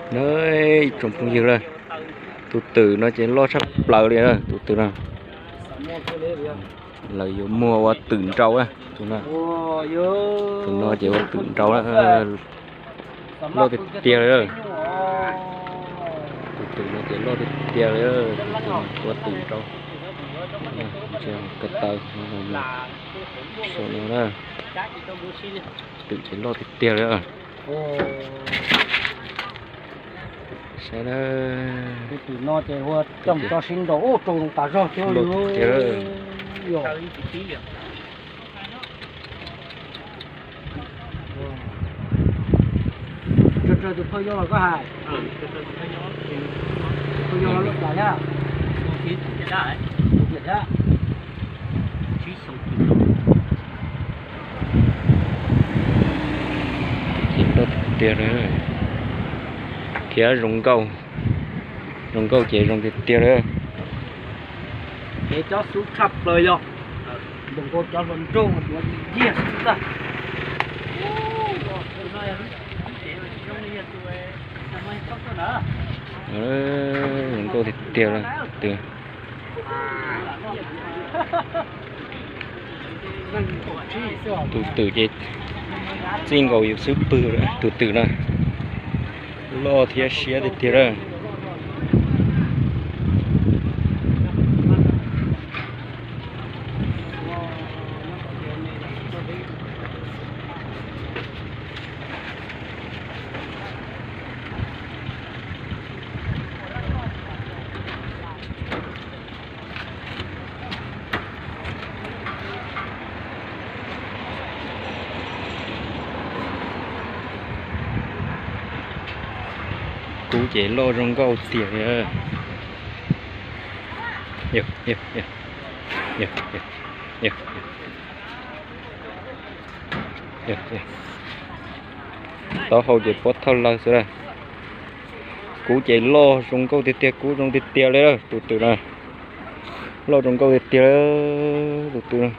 Nab, tsoom phooj ywg na, tus twm no ces loj tshaj plaws li na, tus twm no. Lawv yuav muag ua twm nrau na, tus no. Tus no ces ua twm nrau na, loj tiag tiag li. Tus twm no ces loj tiag tiag li, tus twm no ua twm nrau. Ko taw saum no na, twm ces loj tiag tiag li. Saib na, tus twm no ces ua coj mus tso sib nraus ub rau tas zog thiab. Tus phauj yau los koj hais, tus phauj yau lub cas thiab? Tiag, thiab zoo nkauj, zoo nkauj ces zoo tiag tiag li. Ces cov xub tshaj plaws yog npam nkaus cov hluas nraug yuav tiag tiag. Zoo nkauj tiag tiag li. Tus twm ces txij nkaus yus xub pwg, tus twm na loj thiab siab tiag tiag lawm. Kub ces loj zoo nkauj tiag li. Taub hau ces pob thawj lawg xwb na. Kub ces loj zoo nkauj tiag tiag, kub zoo tiag tiag li tus twm na. Loj zoo nkauj tiag tiag tus twm.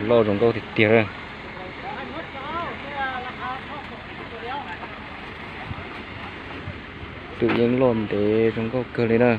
Loj zoo nkauj tiag tiag li. Twm yeej loj ntev zoo nkauj kawg li na.